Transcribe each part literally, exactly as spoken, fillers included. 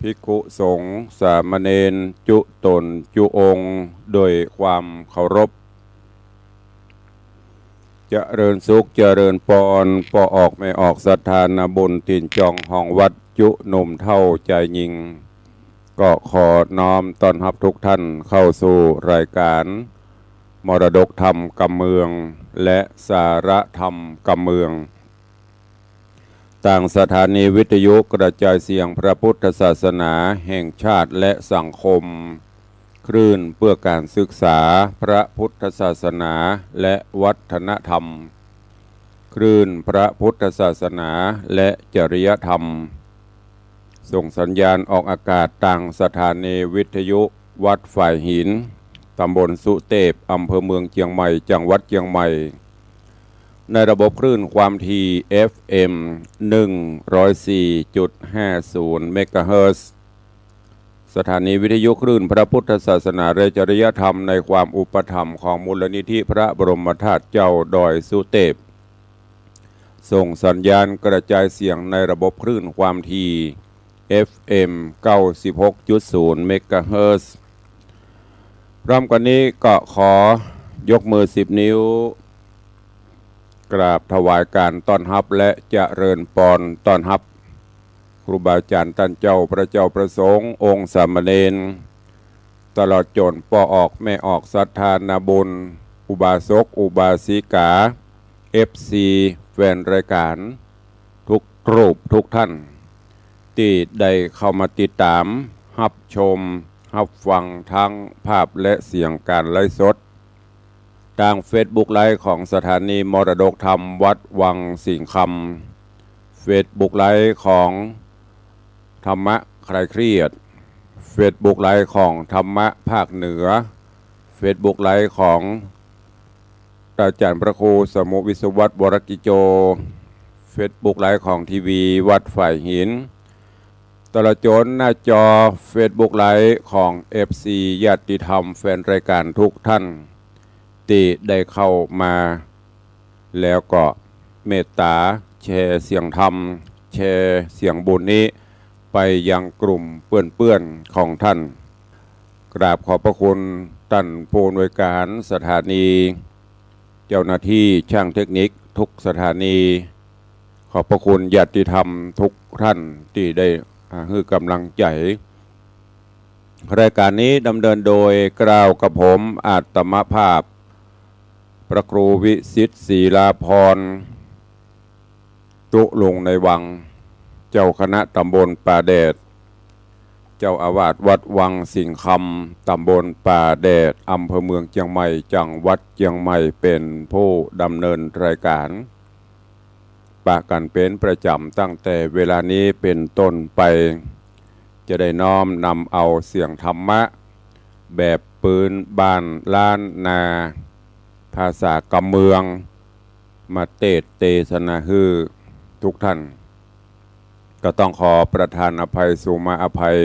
ภิกขุสงฆ์สามเณรจุต๋นจุองค์โดยความเคารพ เจริญสุขเจริญปอน ป้อออกแม่ออกศรัทธานาบุญ ถิ่นจองห้องวัด จุหนุ่มเฒ่าจายญิง ก็ขอน้อมต้อนฮับทุกท่านเข้าสู่รายการมรดกธรรมกำเมือง และสาระธรรมกำเมือง ตางสถานีวิทยุกระจายเสียงพระพุทธศาสนาแห่งชาติและสังคม คลื่นเพื่อการศึกษาพระพุทธศาสนาและวัฒนธรรม คลื่นพระพุทธศาสนาและจริยธรรม ส่งสัญญาณออกอากาศตางสถานีวิทยุวัดฝายหิน ต๋ำบลสุเตพ อำเภอเมืองเจียงใหม่ จังหวัดเจียงใหม่ ในระบบคลื่นความถี่ เอฟเอ็ม หนึ่งร้อยสี่จุดห้าศูนย์ เมกะเฮิรตซ์ สถานีวิทยุคลื่นพระพุทธศาสนาและจริยธรรมในความอุปถัมภ์ของมูลนิธิพระบรมธาตุเจ้าดอยสุเตพ ส่งสัญญาณกระจายเสียงในระบบคลื่นความถี่ เอฟเอ็ม เก้าสิบหกจุดศูนย์ เมกะเฮิรตซ์ พร้อมกันนี้ก็ขอยกมือสิบนิ้ว กราบถวายการต้อนฮับและเจริญปอนต้อนฮับ ครูบาอาจารย์ต้านเจ้า พระเจ้าพระสงฆ์ องค์สามเณร ตลอดจ๋นป้อออกแม่ออกศรัทธานาบุญ อุบาสกอุบาสิกา เอฟซี แฟนรายการ ทุกรูปทุกท่าน ตี้ได้เข้ามาติดต๋าม ฮับชม ฮับฟังทั้งภาพและเสียงการไลฟ์สด ตางเฟซบุ๊กไลฟ์ของสถานีมรดกธรรมวัดวังสิงห์คำ เฟซบุ๊กไลฟ์ของธรรมะคลายเครียด เฟซบุ๊กไลฟ์ของธรรมะภาคเหนือ เฟซบุ๊กไลฟ์ของอาจารย์พระครูสมุห์วิศวัตร วรกิจโจ เฟซบุ๊กไลฟ์ของทีวีวัดฝายหิน ตลอดจ๋นหน้าจอเฟซบุ๊กไลฟ์ของเอฟซีญาติธรรมแฟนรายการทุกท่าน ตี้ได้เข้ามา แล้วก็เมตต๋าแชร์เสียงธรรม แชร์เสียงบุญนี้ไปยังกลุ่มเปื้อนๆ ของท่าน กราบขอบพระคุณต้านผู้อำนวยการสถานี เจ้าหน้าที่ช่างเทคนิคทุกสถานี ขอบพระคุณญาติธรรมทุกท่านตี้ได้ อ่า หื้อก๋ำลังใจ๋ รายการนี้ดำเนินโดยเกล้ากระผมอาตมาภาพ พระครูวิสิทธิ์ ศิลาภรณ์ ตุ๊ลุงในวัง เจ้าคณะตำบลป่าแดด เจ้าอาวาสวัดวังสิงห์คำ ตำบลป่าแดด อำเภอเมืองเจียงใหม่ จังหวัดเจียงใหม่ เป๋นผู้ดำเนินรายการ ปะกั๋นเป๋นประจ๋ำตั้งแต่เวลานี้เป๋นต้นไป จะได้น้อมนำเอาเสียงธรรมะแบบปื๊นบ้านล้านนา ภาษากำเมือง มาเตสน์เตสนาหื้อทุกท่าน ก็ต้องขอประทานอภัย สุมาอภัย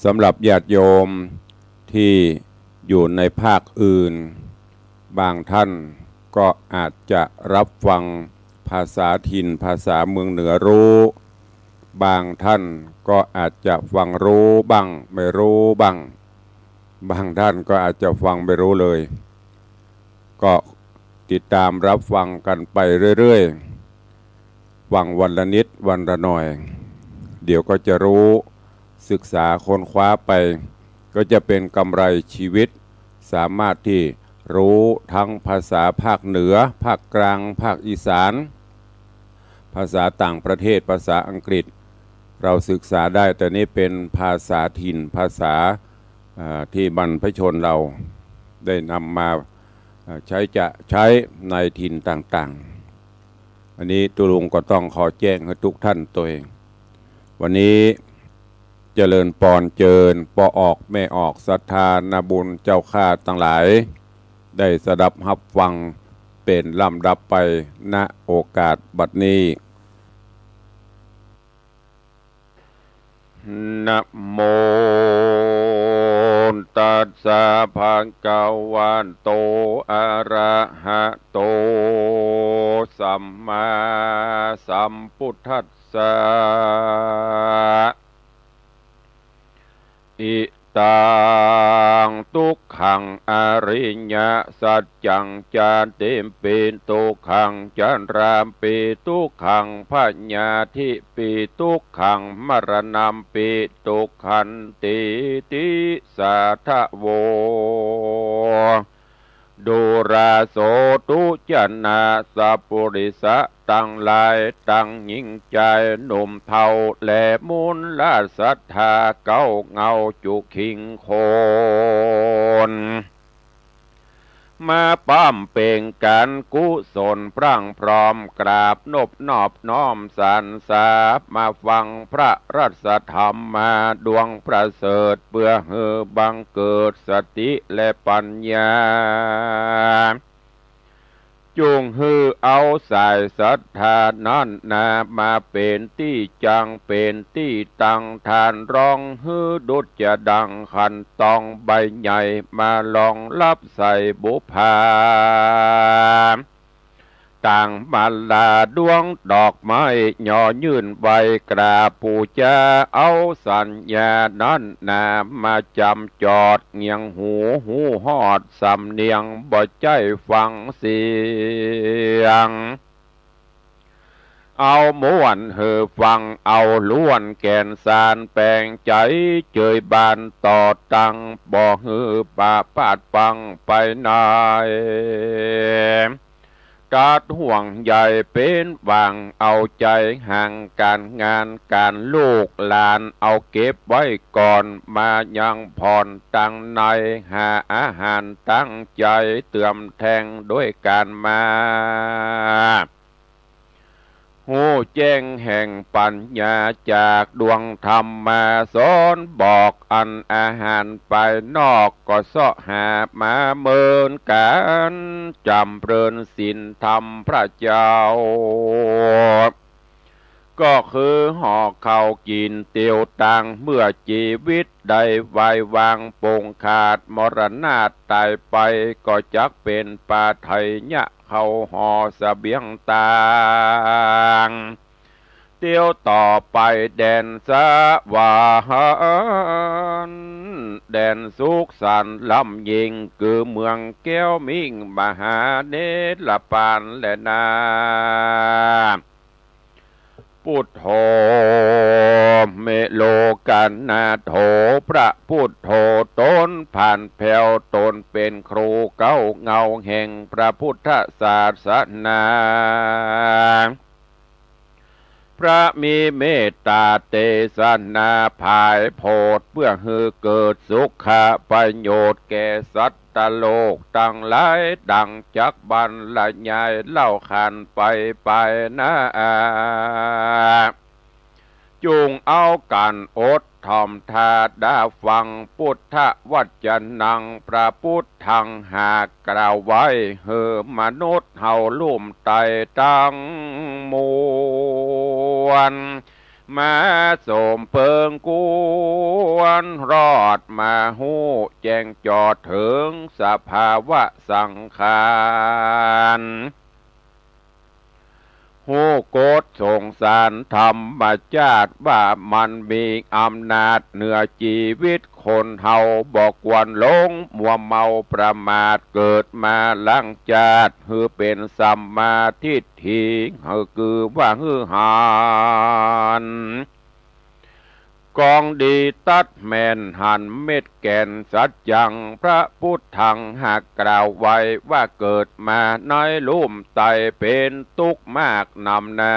สำหรับญาติโยมที่อยู่ในภาคอื่น บางท่านก็อาจจะรับฟังภาษาถิ่นภาษาเมืองเหนือรู้ บางท่านก็อาจจะฟังรู้บ้างไม่รู้บ้าง บางท่านก็อาจจะฟังไม่รู้เลย ก็ติดตามรับฟังกันไปเรื่อยๆ ฟังวันละนิดวันละหน่อย เดี๋ยวก็จะรู้ ศึกษาค้นคว้าไป ก็จะเป็นกำไรชีวิต สามารถที่รู้ทั้งภาษาภาคเหนือ ภาคกลาง ภาคอีสาน ภาษาต่างประเทศ ภาษาอังกฤษ เราศึกษาได้ แต่นี่เป็นภาษาถิ่น ภาษา อ่า ที่บรรพชนเราได้นำมา อ่า ใช้จะใช้ในถิ่นต่างๆ อันนี้ตุ๊ลุงก็ต้องขอแจ้งหื้อทุกท่านตวย วันนี้เจริญปอนเจิญป้อออกแม่ออกศรัทธานาบุญเจ้าข้าตังหลาย ได้สดับฮับฟังเป๋นลำดับไป ณ โอกาสบัดนี้ นะโมตัสสะ ภะคะวะโต อะระหะโต สัมมาสัมพุทธัสสะ อิตัง ทุกขัง อริยสัจจัง ชาติมปี ทุกขัง ชราปี ทุกขัง พยาธิปี ทุกขัง มรณัมปี ทุกขันตี ติสาทะโว ดูราโส ทุจนะ สัปปุริสะตังหลาย ตังญิงจายหนุ่มเฒ่า และมูลศรัทธา เก๊าเหง้าจุคิงคน มาป้ำเป๋งก๋านกุศลพร่างพร้อม กราบนบนอบน้อมสรรสา มาฟังพระรัตนธรรมมาดวงประเสริฐ เปื้อหื้อบังเกิดสติและปัญญา จุ่งหื้อเอาสายศรัทธานั้นนา มาเป๋นตี้จังเป๋นตี้ตัง ต้านรองหื้อดุจจะดั่งขันตองใบใหญ่ มารองฮับใส่บุปผา ตางมาลาดวงดอกไม้ ย่อยื่นไหว้กราบปู๋จา เอาสัญญานั้นนา มาจำจอดเงียงหู ฮู้ฮอดสำเนียง บ่ใจ้ฟังเสียง เอาม่วนหื้อฟัง เอาล้วนแก่นสาร แป๋งใจ๋เจยบานต่อตัง บ่หื้อปะปาดปังไปไหน ตัดห่วงใยเป๋นหวัง เอาใจ๋ห่างก๋านงานก๋านลูกหลาน เอาเก็บไว้ก่อน มายังผ่อนตังใน หาอาหารตั้งใจ๋เติมแทงด้วยก๋านมา ฮู้แจ้งแห่งปัญญา จากดวงธรรมมาสอนบอก อันอาหารภายนอกก็เสาะหามาเหมือนกั๋น จ๋ำเริญศีลธรรมพระเจ้า ก็คือห่อข้าวกิ๋นเตียวตัง เมื่อจีวิตได้วายวางปงขาด มรณาตายไป ก็จักเป๋นปาไถยะเข้าห่อเสบียงตาง เตียวต่อไปแดนสวรรค์ แดนสุขสันต์ล้ำยิ่ง คือเมืองแก้วมิ่งมหาเนรปานแลนา ปุทโธ เมโลกนาโถ พระปุทโธต๋นผ่านแผ้ว ต๋นเป๋นครูเก๊าเหง้าแห่งพระพุทธศาสนา พระมีเมตต๋าเตสนาผายโผด เปื้อหื้อเกิดสุขประโยชน์แก่สัตว์โลกตังหลาย ดังจักบรรยายเล่าขานไปไปนา จุ่งเอากั๋นอดถ่อมถ้าดาฟัง ปุทธวัจจะนัง พระปุทธังหากกล่าวไว้ หื้อมนุษย์เฮาลุ่มไต้ตังมวล มาสมเปิงควร รอดมาฮู้แจ้งจอดเถิงสภาวะสังขาร ฮู้กฎสงสารธรรมชาติว่ามันมีอำนาจเหนือจีวิตคนเฮา บ่ควรหลงมัวเมาประมาท เกิดมาหลังจาติ หื้อเป๋นสัมมาทิฏฐิ หื้อคือว่าหื้อหัน กองดีตัดแม่นหันเม็ดแก่นสัจจัง พระปุทธังหากกล่าวไว้ว่าเกิดมาในลุ่มไต้เป๋นตุ๊กข์มากนำนา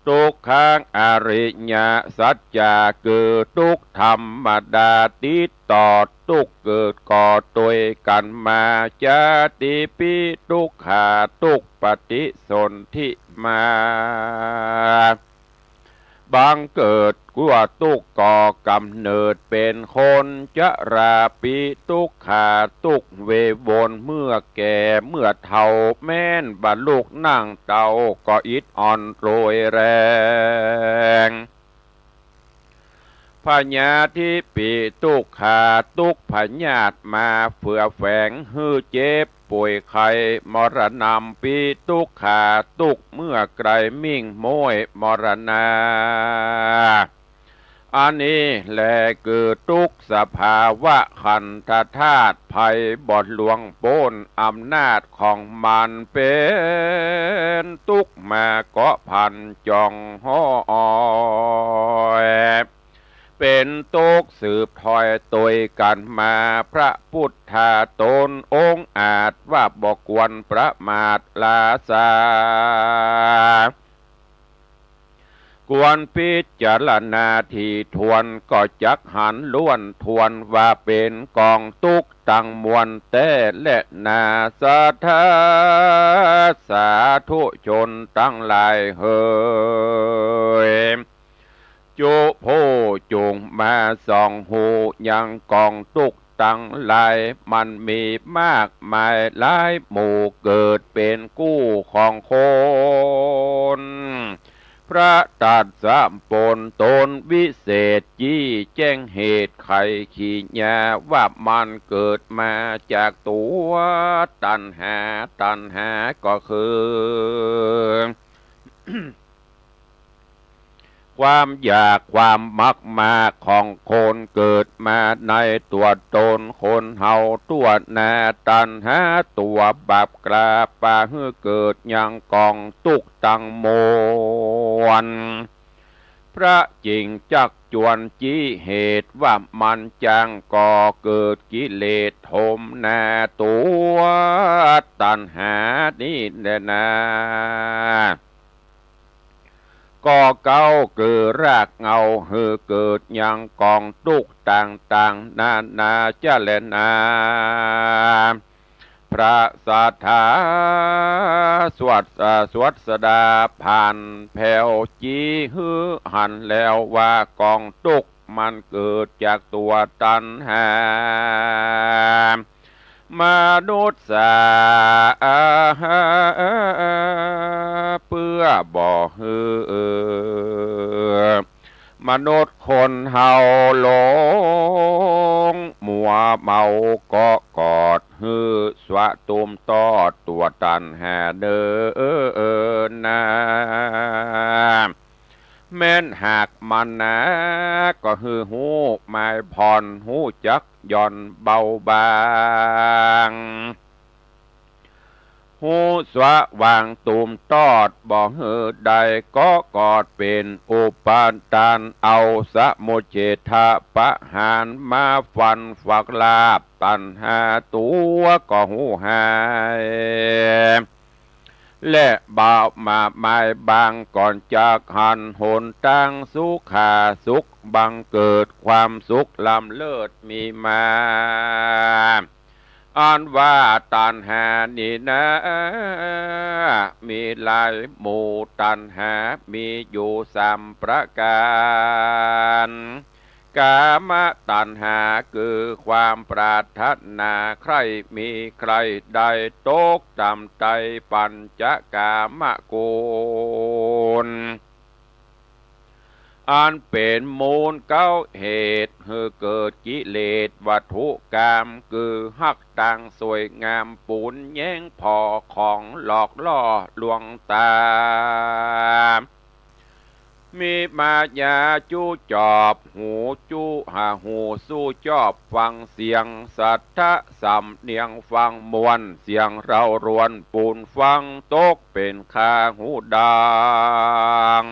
ตุ๊กขังอริยสัจจะคือตุ๊กข์ธรรมดา ติดต่อตุ๊กข์เกิดก่อตวยกั๋นมา จาติปิตุ๊กขา ตุ๊กข์ปฏิสนธิมา บังเกิดกั๋วตุ๊กข์ก่อกำเนิดเป๋นคน จราปิตุ๊กขา ตุ๊กข์เววนเมื่อแก่เมื่อเฒ่า แม้นบ่ลุกนั่งเต๊าก็อิดอ่อนโรยแรง พยาธิปิตุ๊กขา ตุ๊กข์พยาธิมาเฟือแฝงหื้อเจ็บป่วยไข้ มรณัมปิตุ๊กขา ตุ๊กข์เมื่อใกล้มิ่งม้วยมรณา อันนี้แลคือตุ๊กสภาวะขันธธาตุ ใผบ่หลุดป๊นอำนาจของมัน เป๋นตุ๊กมาก็พันจ๋องห้อย เป๋นตุ๊กสืบถ้อยตวยกั๋นมา พระปุทธาต๋นองค์อาจว่าบ่ควรประมาทลาซา ควรพิจารณาถี่ถ้วน ก็จักหันล้วนถ้วนว่าเป๋นก๋องตุ๊กตังมวลแต๊แลนา ศรัทธาสาธุชนตังหลายเหย จุผู้จุ่งมาส่องฮูยังก๋องตุ๊กตังหลาย มันมีมากมายหลายหมู่ เกิดเป๋นกู้ของคน พระตรัสปนตนวิเศษ จี้แจ้งเหตุไขขีญาว่ามันเกิดมาจากตั๋วตัณหา ตัณหาก็คือ ความอยากความมักมาของคน เกิดมาในตั๋วต๋นคนเฮาตั๋วนา ตัณหาตั๋วบาปกล้า ปาหื้อเกิดยังก๋องตุ๊กตังมวล พระจึงจักจวนจี้เหตุว่ามันจั้งก่อเกิดกิเลสถมนาตั๋วตัณหานี้แลนา ก็เก๊าคือรากเหง้าหื้อเกิดยังก๋องตุ๊กต่างๆ นานาจะแลนา พระศาสดาสวด เอ่อ สวดสดาผ่านแผ้ว จี้หื้อหันแล้วว่าก๋องตุ๊กมันเกิดจากตั๋วตัณหา มนุษย์สา เปื้อบ่หื้อ มนุษย์คนเฮาหลงมัวเมาเกาะกอด หื้อสวะตุ้มตอดตั๋วตัณหาเน่อนา แม้นหากมันนา ก็หื้อฮู้หมายผ่อน ฮู้จักหย่อนเบาบาง ฮู้สวะวางตุ้มตอด บ่หื้อได้เกาะกอดเป๋นอุปาทาน เอาสมุจเฉทประหารมาฟันฝักลาบตัณหาตั๋วก็ฮู้หาย และบ่าวมาหมายบางก่อน จักหันหนตางสุขาสุขบังเกิด ความสุขล้ำเลิศมีมา อันว่าตัณหานี้นา มีหลายหมู่ ตัณหามีอยู่สามประก๋าน กามตัณหาคือความปรารถนาใคร่มีใคร่ได้ ตกต่ำใต้ปัญจกามกุล อันเป๋นมูลเก๊าเหตุหื้อเกิดกิเลสวัตถุกาม คือฮักตางสวยงาม ปูนแย้งผ่อของหลอกล่อลวงต๋า มีมายาจู้จอบ หูจู้หา หูสู้จอบฟังเสียง สัทธะสำเนียงฟังม่วน เสียงเร้ารวนปูนฟัง ตกเป๋นคาหูดัง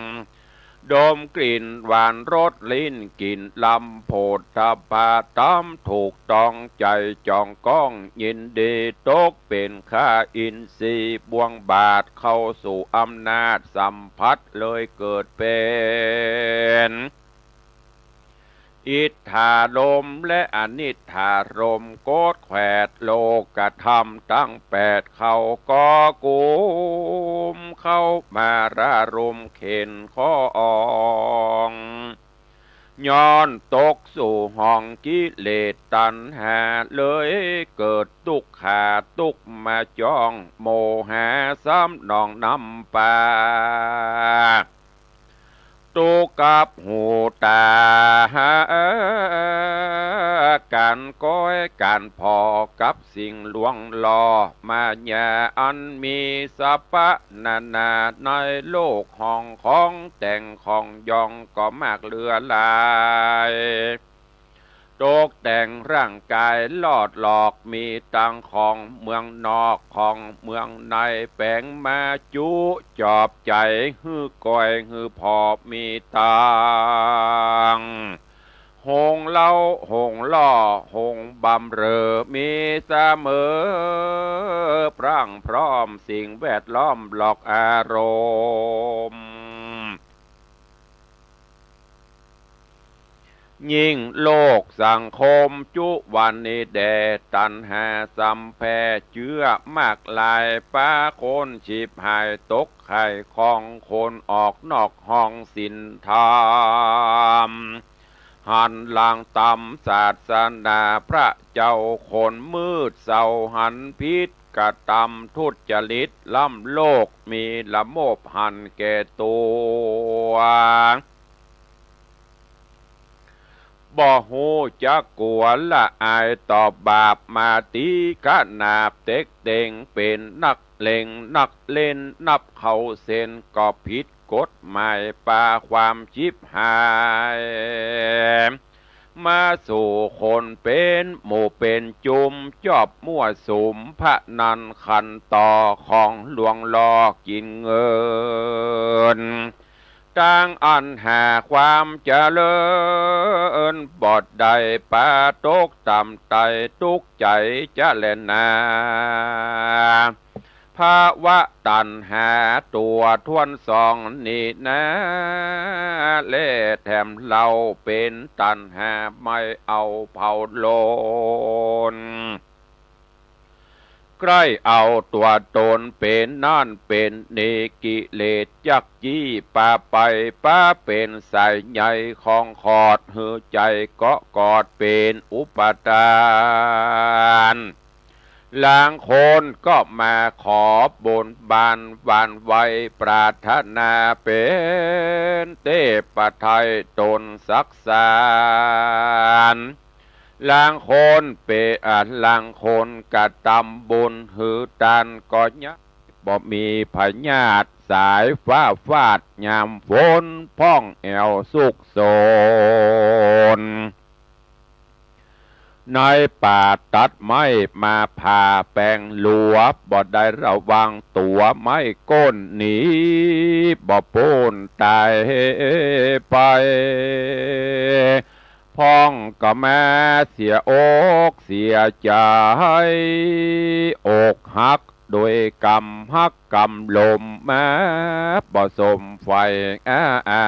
ดมกลิ่นหวานรสลิ้น กลิ่นรำโผฏฐัพพะธรรม ถูกต้องใจ๋จ๋องก้องยินดี ตกเป๋นคาอินทรีย์บ่วงบาตร เข้าสู่อำนาจสัมผัส เลยเกิดเป๋นอิทธารมณ์และอนิทธารมณ์ โกฏแขวดโลกธรรมตังแปด เข้าก่อกุม เข้ามาระรมเข็ญข้อง ย้อนตกสู่ห้องกิเลสตัณหา เลยเกิดตุ๊กขาตุ๊กมาจ้อง โมหะสำนองนำปา ตุ๊กกับหูตา ก๋านก้อยก๋านผ่อกับสิ่งลวงหล่อ มายาอันมีสรรพนานา ในโลกห้องของแต่งของหยองก็มากเหลือหลาย ตกแต่งร่างก๋ายลอดหลอก มีตังของเมืองนอกของเมืองใน แป๋งมาจุจอบใจ๋ หื้อก้อยหื้อผ่อมีตัง โฮงเล้าโฮงล่อโฮงบำเรอ มีเสมอ พรั่งพร้อมสิ่งแวดล้อมหลอกอารมณ์ ยิ่งโลกสังคมจุวันนี้แด่ ตัณหาสำแผ่เจื้อมากหลาย ปาคนฉิบหายตกไข่ของคน ออกนอกห้องศีลธรรม หันหลังตำศาสนาพระเจ้า คนมืดเศร้าหันผิด กระตำทุจริตล้ำโลก มีละโมบหันแก่ตั๋ว บ่ฮู้จักกั๋วละอายต่อบาป มาตี๋ขนาบเต็กเต็ง เป๋นนักเลงนักเล่น นับเข้าเส้นก็ผิดกฎหมาย ปาความฉิบหาย มาสู่คนเป๋นหมู่เป๋นจุม จอบมั่วสุมพนันขันต่อ ของลวงหล่อกิ๋นเงิน ตังอันหาความเจริญบ่ได้ ปาตกต่ำไต้ตุ๊กใจ๋จะแลนา ภาวะตัณหาตั๋วถ้วนสองนี้นา และแถมเฮาเป๋นตัณหา ไม่เอาเผาโลน ใคร่เอาตั๋วตนเป๋นนั่นเป๋นนี่ กิเลสจักจี้ปาไป ปาเป๋นสายใยของขอด หื้อใจ๋เกาะกอดเป๋นอุปาทาน ลางคนก็มาขอบนบานหวั่นไหว ปรารถนาเป๋นเตพไทยต๋นสักสาน ลางคนเป๋น อ่า ลางคนกระตำบุญหื้อตานก็ยังบ่มีพยาธิ สายฟ้าฟาดยามฝน พ่องแอวสุกสน ในป่าตัดไม้มาผ่าแป๋งหลัว บ่ได้ระวังตั๋ว ไม้ก้นหนีบ่ป๊นต๋ายไป พ่องก็มาเสียอกเสียใจ๋ อกหักโดยกำฮักกำหลม มาบ่สมใฝ่ อ่า อ่า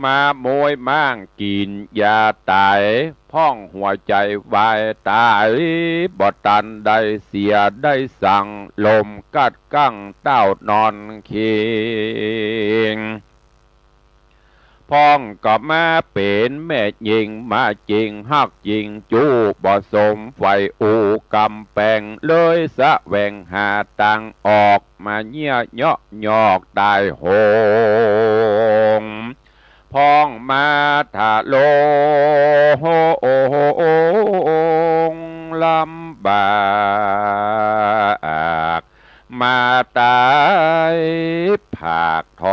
มาโมยม่างกิ๋นยาต๋าย พ่องหัวใจ๋วายต๋าย บ่ตันได้เสียได้สัง ลมกัดกั้งเต้านอนคิง พ่องก็มาเป๋นแม่ญิง มาจิงฮักจิงจู้ บ่สมใฝ่อู้กำแป๋ง เลยแสวงหาตางออก มาเยียะเยาะยอกต๋ายโหง พ่องมาทะโลงลำบาก มาต๋ายผากท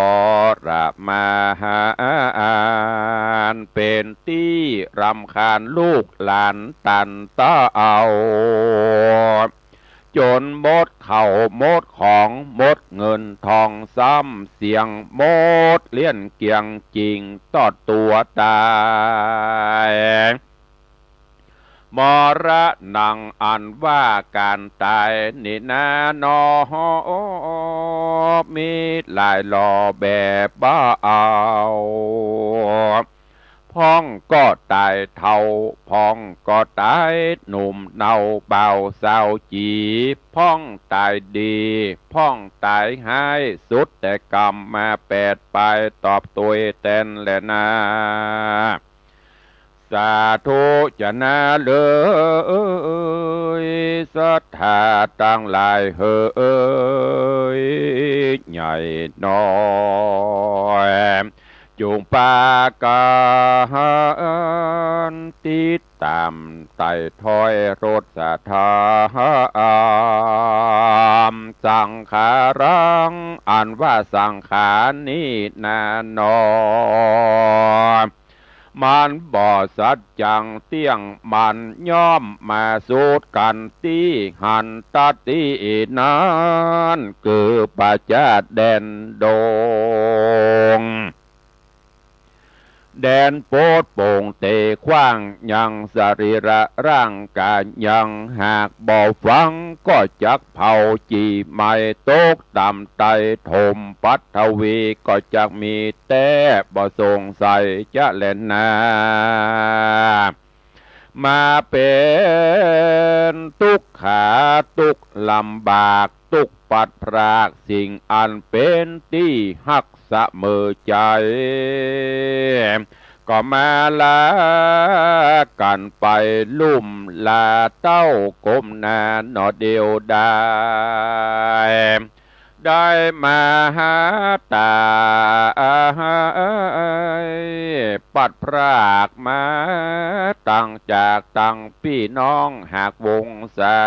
รมาน เป๋นตี้รำคาญลูกหลานตันเต้า จ๋นหมดเข้าหมดของ หมดเงินทองซ้ำ เสี้ยงหมดเลี้ยนเกลี้ยงจิ่ง ตอดตั๋วต๋าย มรณัง อันว่าก๋านต๋ายนี้นาหนอ มีหลายหล่อแบบบ่เอา พ่องก็ต๋ายเฒ่า พ่องก็ต๋ายหนุ่มเนา บ่าวสาวจี๋ พ่องต๋ายดี พ่องต๋ายฮ้าย สุดแต่กำมาแปดปาย ตอบตวยแตนแลนา สาธุจะนาเลย ศรัทธาตังหลายเหย ใหญ่น้อย จุ่งปากั๋น ไต่ถ้อยรสธรรม สังขารัง อันว่าสังขารนี้นาหนอ มันบ่สัจจังเตี้ยง มันย่อมมาสุดกั๋นตี้หันตะตี้นั้น คือประชาติแดนดง แดนโปดโป่งเตกว้าง ยังสรีระร่างก๋ายยัง หากบ่ฟังก็จักเผา จีไหม้ตกต่ำไตถม ปฐวีก็จักมีแต๊ บ่สงสัยจะแลนา มาเป๋นตุ๊กขาตุ๊กลำบาก ตุ๊กปัดพรากสิ่งอันเป๋นตี้ฮักเสมอใจ๋ ก็มาลากั๋นไปลุ่มลาเต้าก้มหน้าหนอเดียวดาย ได้มาหาต๋าย ปัดพรากมาตังจากตังปี้น้องหากวงศา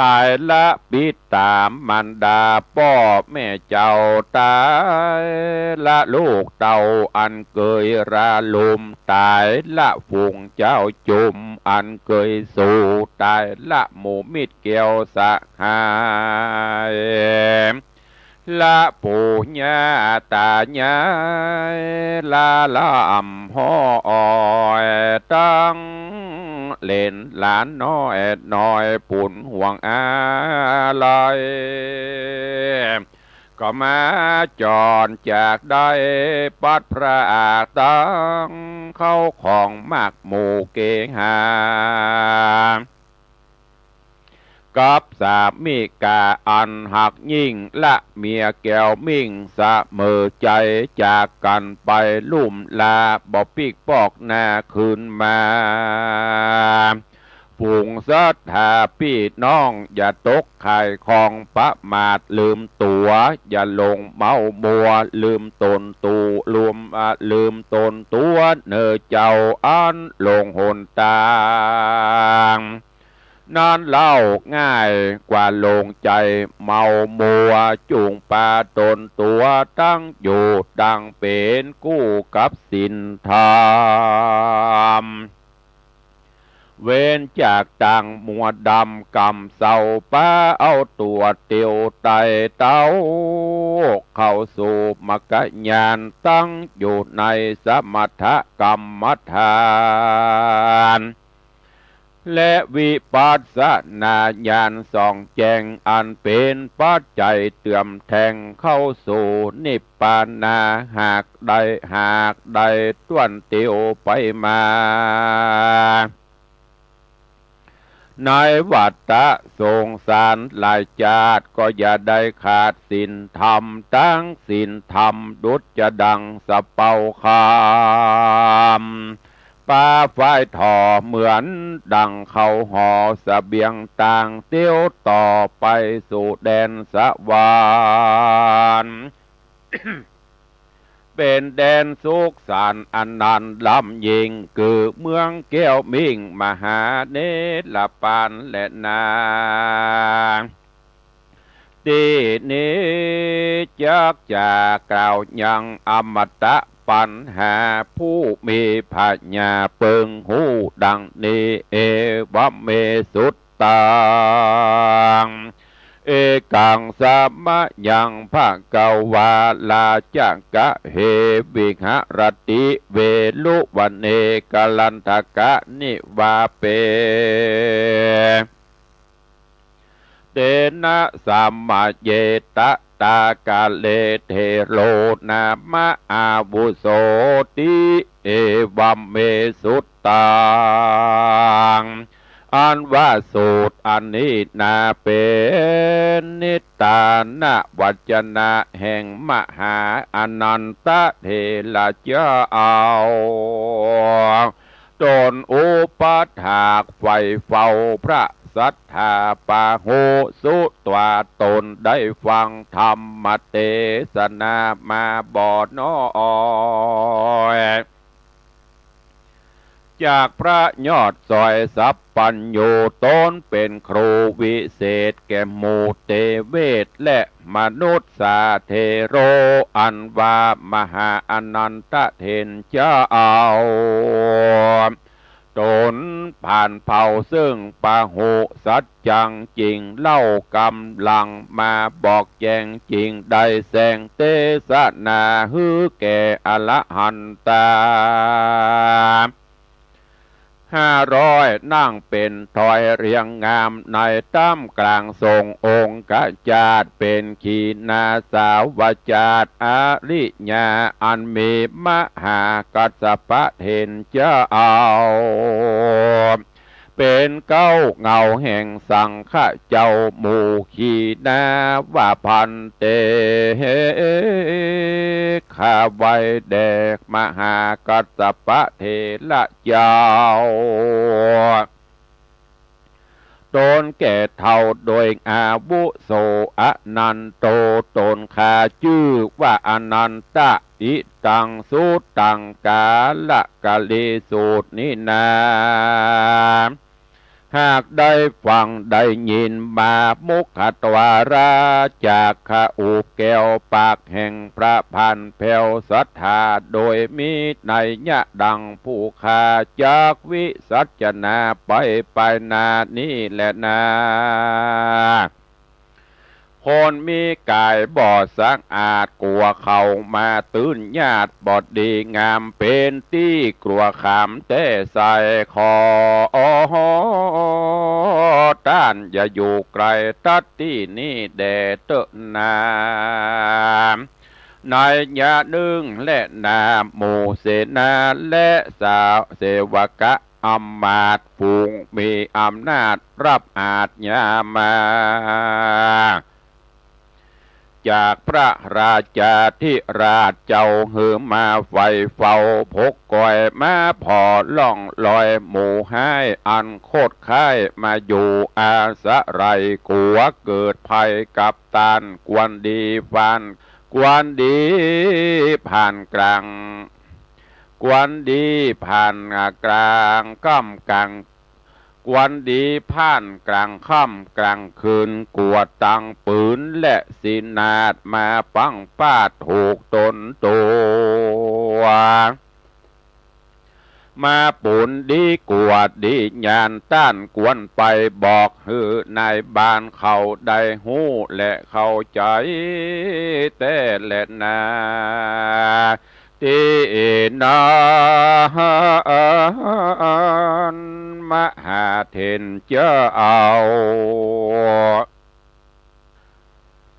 ต๋ายละปิดต๋ามารดาป้อแม่เจ้า ต๋ายละลูกเต้าอันเกยราลุม ต๋ายละฝูงเจ้าจุมอันเกยสู่ ต๋ายละหมู่มิตรแก้วสหาย ละปู่ย่าต๋ายาย ละล่ำฮ้อย ตังเหลนหลานน้อยน้อย ปู่นห่วงอาลัย ก็มาจรจากได้ ปัดพรากตังเข้าของมากหมู่เกหา กับสามิกาอันฮักยิ่ง ละเมียแก้วมิ่งเสมอใจ๋ จากกั๋นไปลุ่มลา บ่ปิ๊กปอกหน้าคืนมา ฝูงศรัทธาปี้น้องอย่าตกข่ายของประมาทลืมตั๋ว อย่าหลงเมามัวลืมต๋นตั๋ว ลืม อ่า ลืมต๋นตั๋วเน่อเจ้า อันหลงหนตาง นั้นเล่าง่ายกว่าหลงใจ๋เมามัว จุ่งปาต๋นตั๋วตั้งอยู่ดังเป๋นกู้กับศีลธรรม เว้นจากตังมัวดำกำเศร้า ปาเอาตั๋วเตียวไต่เต้า เข้าสู่มรรคญาณ ตั้งอยู่ในสมถกรรมฐาน และวิปัสสนาญาณส่องแจ้ง อันเป๋นปัจจัยเติมแท่งเข้าสู่นิพพานา หากได้ หากได้ถ้วนเตียวไปมา ในวัฏฏะสงสารหลายจาติ ก็อย่าได้ขาดศีลธรรม ตังศีลธรรมดุจจะดังสะเปาคำ ปาฝ้ายถ่อเหมือนดังเข้าห่อเสบียงตาง เตียวต่อไปสู่แดนสวรรค์ เป๋นแดนสุขสันต์อันนันล้ำยิ่ง คือเมืองแก้วมิ่งมหาเนรปานแลนา ตี้นี้จักจะกล่าวยังอมตะปัญหา ผู้มีผญาเปิงฮู้ดังนี้ เอวะเม สุตตัง เอกังสะมะยัง ภะคะวา ราชกะเห วิหะรติ เวรุวะเน กะลันทะกะนิวาเป เตนะ สะมะเย ตะถาคะะเต เถโร นามะ อาวุโสติ เอวะเม สุตตัง อันว่าสูตรอันนี้นาเป๋นนิทานะวัจนะแห่งมหาอานันทะเถระเจ้า ต๋นอุปถากใฝ่เฝ้าพระสัตถาปาหุ สุตวาต๋นได้ฟังธรรมเตสนามาบ่น้อย จากพระยอดสอยสัพพัญญู ต๋นเป๋นครูวิเศษแก่หมู่เตเวทและมนุษย์สาเถโร อันว่ามหาอานันทเถรเจ้า ต๋นผ่านเผ่าซึ่งปะหุสัจจังจริงเล่า ก๋ำลังมาบอกแจ้งจริง ได้แสดงเตสนาหื้อแก่อรหันตา ห้าร้อย นั่งเป๋นถอยเรียงงาม ในต้ามก๋างสงฆ์องคจาต เป๋นขีณาสาวจาต อริยา อันมีมหากัสสปะเถรเจ้า เป๋นเก๊าเหง้าแห่งสังฆะเจ้าหมู่ขีณา ว่าภันเต ข้าไหว้แด่มหากัสสปะเถระเจ้า ต๋นแก่เฒ่าโดยอาวุโส อนันโต ต๋นข้าจื้อว่าอนันตะ อิตัง สุตัง กาละกะลิสูตรนี้นา หากได้ฟังได้ยินมา มุขทวารา จากขะอุแก้วปากแห่งพระพันแผ้วศรัทธา โดยมีนัยยะดังผู้ข้าจักวิสัชนาไปไปหน้านี้แลนา คนมีก๋ายบ่สะอาด กั๋วเขามาตื้นญาติบ่ดีงาม เป๋นตี้กั๋วขามแต๊ไส้ ขอต้านอย่าอยู่ไก๋ตั๊ดตี้นี้แด่เต๊อะนา นัยยะนึ่งแลนา หมู่เสนาและสาวเสวกะ อำมาตย์ฝูงมีอำนาจรับอาชญามา จากพระราชาธิราชเจ้าหื้อมาไฟเฝ้า พกกอยมาผ่อล่องลอย หมู่ฮ้ายอันคดค้ายมาอยู่อาศัย กั๋วเกิดภัยกับต้าน ควรดีผ่าน ควรดีผ่านก๋าง ควรดีผ่านก๋างค่ำก๋าง ควรดีผ่านก๋างค่ำก๋างคืน กั๋วตังปืนและสินาดมาปังปาดถูกต๋นตั๋ว มาปูนดีกั๋วดีญาณ ต้านควรไปบอกหื้อนายบ้านเขาได้ฮู้และเข้าใจ๋แต๊แลนา ตี้นั้น มหาเถรเจ้า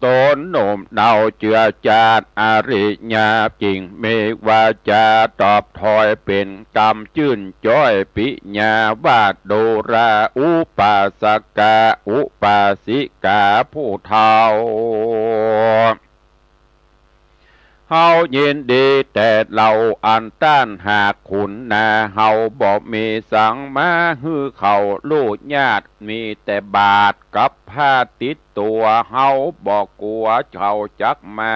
ต๋นหนุ่มเนาเจื้อจาติอริยะ จึงมีวาจาตอบถอยเป๋นกำจื้นจ้อยปิยะว่า ดูราอุปาสกะ อุปาสิกาผู้เฒ่า เฮายินดีแต๊เล่าอันต้าน หากขุนนาเฮาบ่มีสังมาหื้อเขาลู่ญาติ มีแต่บาตรกับผ้าติดตั๋ว เฮาบ่กั๋วเขาจักมา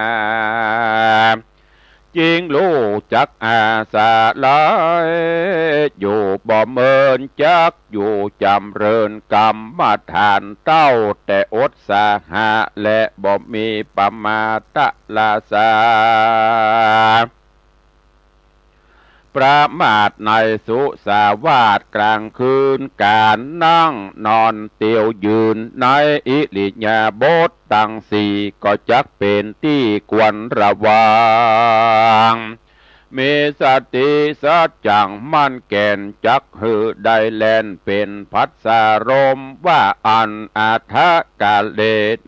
จึงลู่จักอาศัย อยู่บ่เมินจักอยู่จ๋ำเริญกรรมฐานเต้า แต่อดสาหะและบ่มีประมาทละสา ประมาทในสุสาวาส ก๋างคืนก๋านนั่งนอนเตียวยืน ในอิริยาบถตังสี่ ก็จักเป๋นตี้ควรระวัง มีสติสัจจังมั่นแก่น จักหื้อได้แล่นเป๋นภัสสารม ว่าอันอัฏฐกาเล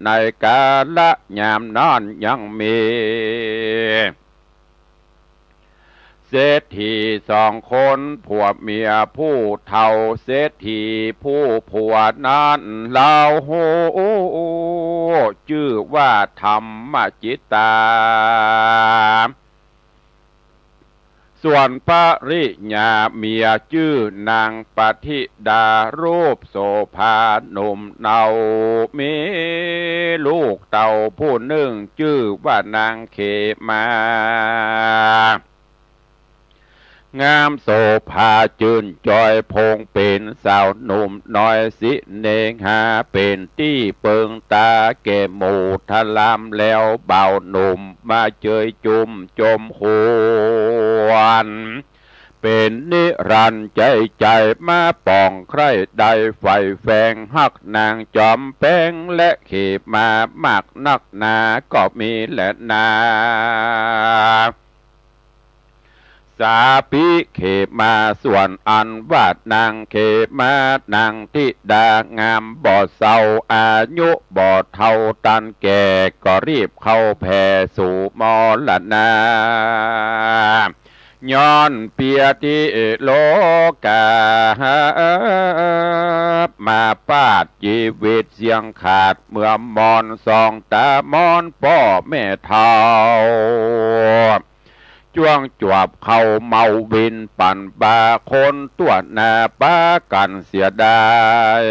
ในกาละยามนั้นยังมี เศรษฐีสองคนผัวเมียผู้เฒ่า เศรษฐีผู้ผัวนั้นลาวฮู้ จื้อว่าธรรมจิตตา ส่วนภริยาเมียจื้อนางปฏิดา รูปโสภาหนุ่มเนา มีลูกเต้าผู้นึ่งจื้อว่านางเขมา งามโสภาจื้นจอย พงเป๋นสาวหนุ่มน้อย สิเนหาเป๋นตี้เปิงต๋า แก่หมู่ทรามแล้ว บ่าวหนุ่มมาเจยจุมจมควร เป๋นนิรันดร์ใจ๋ใจ๋ มาป่องใคร่ได้ใฝ่แฝง ฮักนางจอมแป๋ง และเขมามากนักหนา ก็มีแลนา สาปิเขมา ส่วนอันว่านางเขมา นางธิดางามบ่เฒ่า อายุบ่เฒ่าตันแก่ ก็รีบเข้าแผ่สู่มรณา ย้อนเปียธิโลกา มาปาดจีวิตเสี้ยงขาด เมื่อมอนสองต๋ามอนป้อแม่เฒ่า จ้วงจวบเข้าเมาวิน ปั่นบาคนตั๋วหน้า ปากั๋นเสียดาย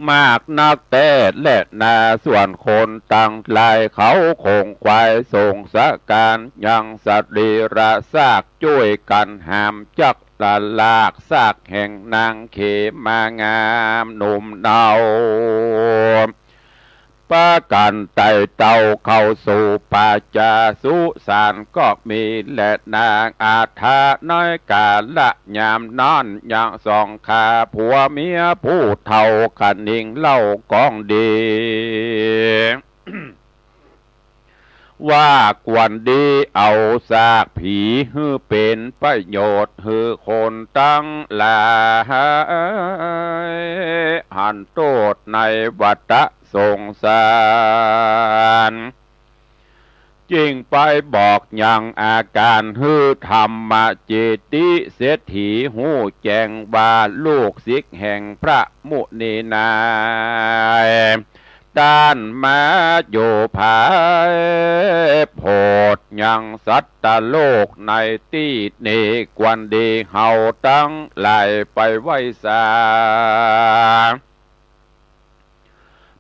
มากนักแต๊แลนา ส่วนคนตังหลาย เขาคงขวายสงสะก๋าน ยังสรีระซาก จ้วยกั๋นหามจักละลาก ซากแห่งนางเขมางามหนุ่มเนา ปากั๋นไต่เต้าเข้าสู่ป่าจ๋าสุสาน ก็มีแลนา อาถรรพ์ในกาละยามนั้น ยังสองข้าผัวเมียผู้เฒ่า คะนิงเล่ากองดี ว่ากวนดีเอาซากผี หื้อเป๋นประโยชน์หื้อคนตังหลาย หันโต้ษในวัฏสงสาร จึงไปบอกยังอาก๋าน หื้อธรรมเจติเศรษฐี ฮู้แจ้งว่าลูกศิษย์แห่งพระมุนีนาย ต้านมาอยู่ภายโพธิ ยังสัตตโลกในตี้นี้ กวนดีเฮาตังหลายไปไหว้สา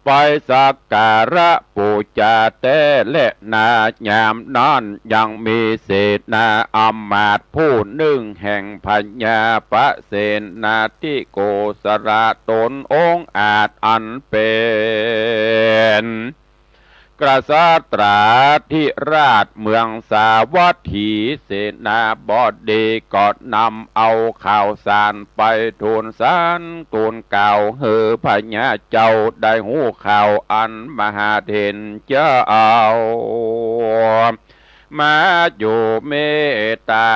ไปสักการะปู๋จาแต๊แลนา ยามนั้นยังมีเสนาอำมาตย์ผู้นึ่ง แห่งพญาปเสนทิโกศลต๋นองอาจอันเป๋น กษัตราธิราชเมืองสาวัตถี เสนาบดีก็นำเอาข่าวสารไปทูลสารทูลกล่าว หื้อพญาเจ้าได้ฮู้ข่าวอันมหาเถรเจ้า มาอยู่เมตต๋า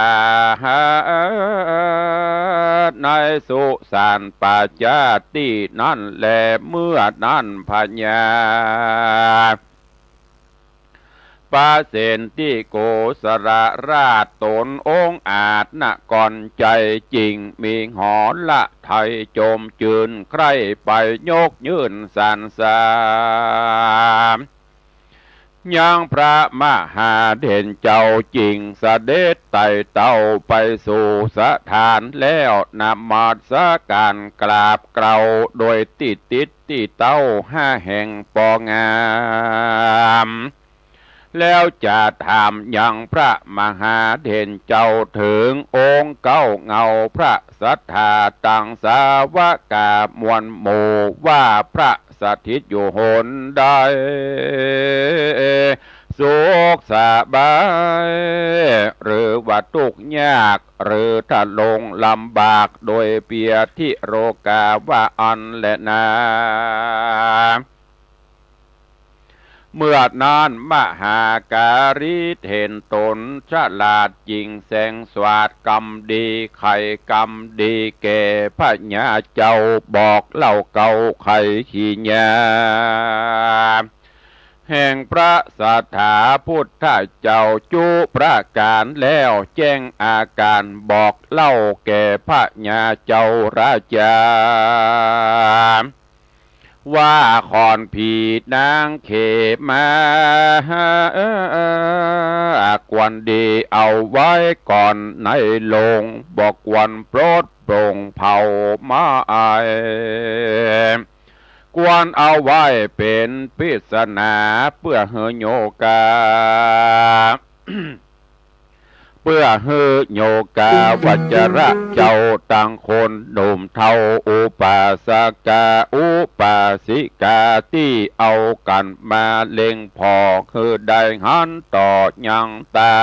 ในสุสานป่าจ๋าตี้นั้นแล เมื่อนั้นพญา ปเสนทิโกศลราชต๋นองอาจนะก่อนใจ๋ จึงมีหฤทัยจมจื้นใคร่ ไปยกยื่นสรรเสริญ ยังพระมหาเถรเจ้า จึงเสด็จไต่เต้าไปสู่สถาน แล้วนมัสก๋านกราบเกลา โดยตี้ติดตี้เต้าห้าแห่งปองงาม แล้วจะถามยังพระมหาเถรเจ้า เถิงองค์เก๊าเงาพระสัตถา ตังสาวกามวลหมู่ ว่าพระสถิตอยู่หนใด สุขสบาย หรือว่าตุ๊กข์ยาก หรือทะลงลำบาก โดยเปียธิโรคาว่าอั้นแลนา เมื่อนั้นมหาการีเถรต๋นฉลาด จึงแสงสวาทกำดี ไขกำดีแก่พญาเจ้า บอกเล่าเก๊าไขกิริยา แห่งพระสัตถาพุทธเจ้าจุประก๋านแล้ว แจ้งอาก๋านบอกเล่าแก่พญาเจ้าราชา ว่าขอนผีนางเขมา ควรดีเอาไว้ก่อนในโลง บ่ควรปลดปลงเผาไหม้ ควรเอาไว้เป๋นปริศนา เปื้อหื้อโยกา เปื้อหื้อโยคาวจระเจ้าตังคนหนุ่มเฒ่า อุปาสกาอุปาสิกาตี้เอากั๋นมาเล็งผ่อ หื้อได้หันต่อยังต๋า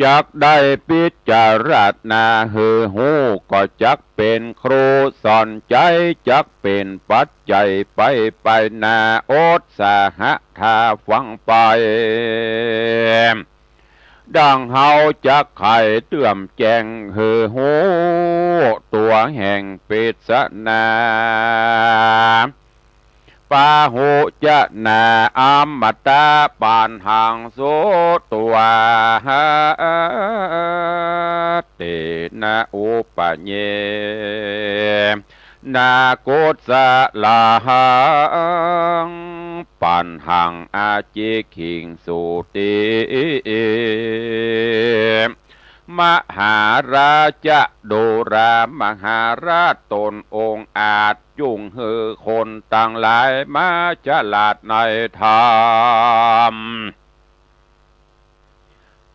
จักได้พิจารณาหื้อฮู้ ก็จักเป๋นครูสอนใจ๋ จักเป๋นปัจจัยไปไปหน้า อดสาหะถ้าฟังไป ดังเฮาจักไขเตื้อมแจ้งหื้อฮู้ ตั๋วแห่งปริศนา ปาหุจะนา อมตะปันหังสุ ตั๋ว เตนะอุปะเย นา กุสะลาหัง ปันหัง อจิกขิงสุติ มหาราจะ ดูรามหาราชต๋นองอาจ จุ่งหื้อคนตังหลายมาฉลาดในธรรม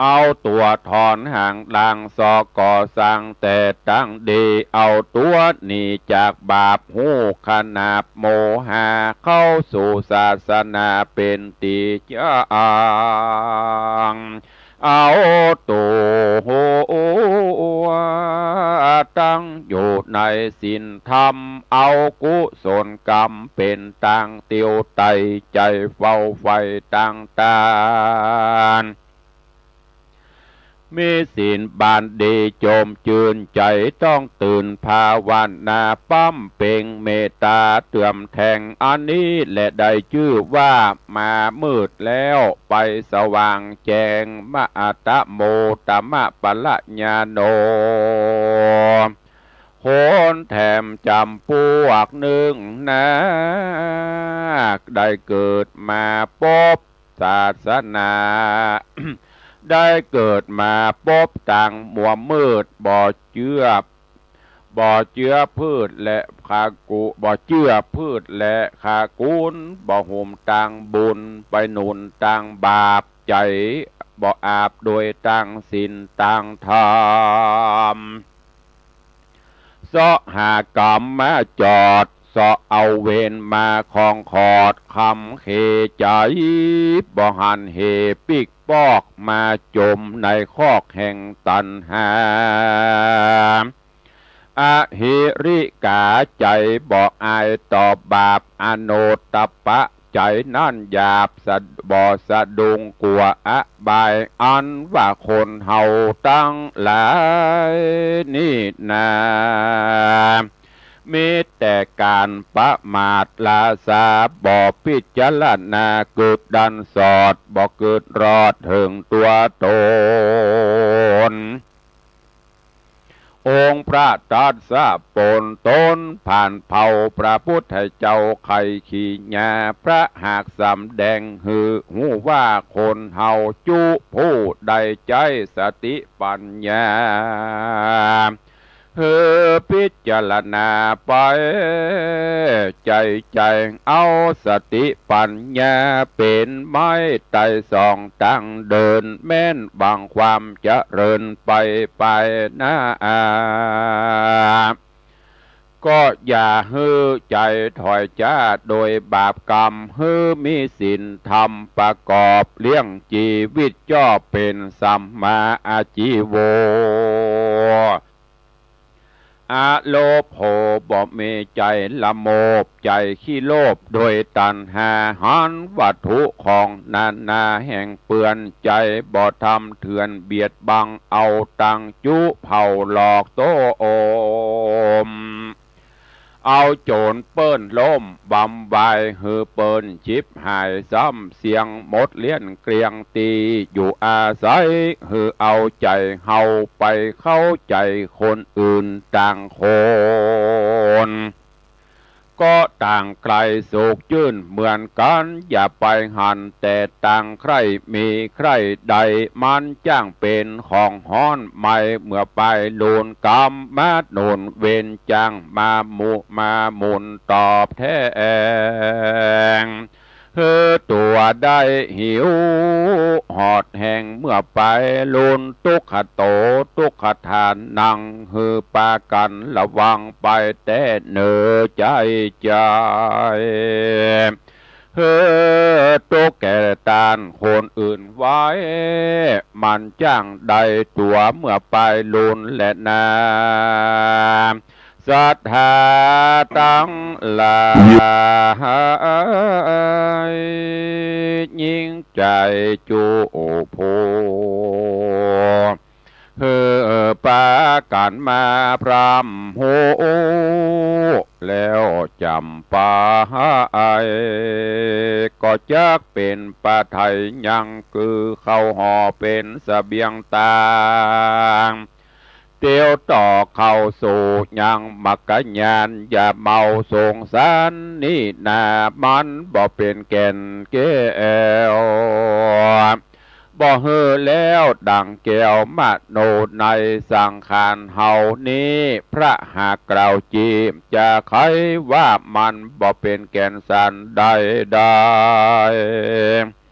เอาตั๋วถอนหางดางซอกก่อสร้างแต่ตั้งดี เอาตั๋วหนีจากบาป ฮู้ขนาบโมหะ เข้าสู่ศาสนาเป๋นตี้จัง เอาตั๋วตั้งอยู่ในศีลธรรม เอากุศลกรรมเป๋นตางเตียวไต ใจ๋เฝ้าใฝ่ตางตาน มีศีลบานดีจมจื้นใจ๋ ต้องตื่นภาวนา ปำเพ็งเมตต๋าเตื้อมแทง อันนี้แหละได้จื้อว่ามามืดแล้ว ไปสว่างแจ้ง มะอะตะโมตมะปะละญาโน คนแถมจ๋ำปวกนึ่งนา ได้เกิดมาปบศาสนา ได้เกิดมาปบตางมัวมืด บ่เจื้อ บ่เจื้อพืชและคากุ บ่เจื้อพืชและคากุน บ่หุมตางบุญ ไปหนุนตางบาป ใจ๋บ่อาบโดยตางศีลตางธรรม เซาะหากรรมมาจอด เซาะเอาเวรมาคองขอด คำเขใจ๋ บ่หันเหปิ๊กปอก มาจ๋มในคอกแห่งตัณหา อหิริกา ใจ๋บ่อายต่อบาป อโนตตัปปะ ใจ๋นั้นหยาบสะ บ่สะดุ้งกั๋วอบาย อันว่าคนเฮาตังหลายนี่นา มีแต่ก๋านประมาทล้าซา บ่พิจารณาเกิดดันสอด บ่เกิดรอดเถิงตั๋วต๋น องค์พระตรัสปนตนผ่านเผ่า พระพุทธเจ้าไขขีญา พระหากสำแดงหื้อฮู้ว่าคนเฮาจุผู้ได้ใจ๊สติปัญญา หื้อพิจารณาไปใจ๋ใจ๋ เอาสติปัญญาเป๋นไม้ไต่สองตางเดิน แม้นบังความเจริญไปไปหน้า ก็อย่าหื้อใจ๋ถอยจ๊าโดยบาปกรรม หื้อมีศีลธรรมประกอบเลี้ยงจีวิตจ่อเป๋นสัมมาอาชีโว อโลภโภ บ่มีใจ๋ละโมบ ใจ๋ขี้โลภโดยตัณหา หันวัตถุของนานาแห่งเปื้อน ใจ๋บ่ทำเถื่อนเบียดบัง เอาตังจุเผ่าหลอกโต้อม เอาโจ๋รเปิ้นล้มบำวาย หื้อเปิ้นฉิบหายซ้ำเสี้ยงหมดเลี้ยนเกลี้ยงตี้อยู่อาศัย หื้อเอาใจ๋เฮาไปเข้าใจ๋คนอื่นต่างคน ก็ต่างใคร่สุขจื้นเหมือนกั๋น อย่าไปหันแต่ต่างใคร่มีใคร่ได้ มันจ้างเป๋นของฮ้อนไหม้ เมื่อไปลูนกรรมมาหนุน เวรจ้างมามุมาหมุนตอบแทน หื้อตั๋ว ได้หิวหอดแห้งเมื่อไป ลุนตุ๊กขโต ตุ๊กขทานัง หื้อปากั๋นระวังไปแต๊เน่อ ใจ๋ใจ๋ หื้อตุ๊กข์แก่ต้านคนอื่นไว้ มันจั้งได้ตั๋วเมื่อไปลุนแลนา ศรัทธาตังหลาย ยิ่งใจ๋จุผู้ หื้อปากั๋นมาพร่ำฮู้ แล้วจ๋ำไป ก็จักเป๋นปาไถยัง คือเข้าห่อเป๋นเสบียงตาง เตียวต่อเข้าสู่ยังมรรคญาณ อย่าเมาสงสารนี้นา มันบ่เป๋นแก่นแก้ว บ่หื้อแล้วดั่งแก้วมโนในสังขารเฮานี้ พระหากกล่าวจีบ จะไขว่ามันบ่เป๋นแก่นสารใดๆ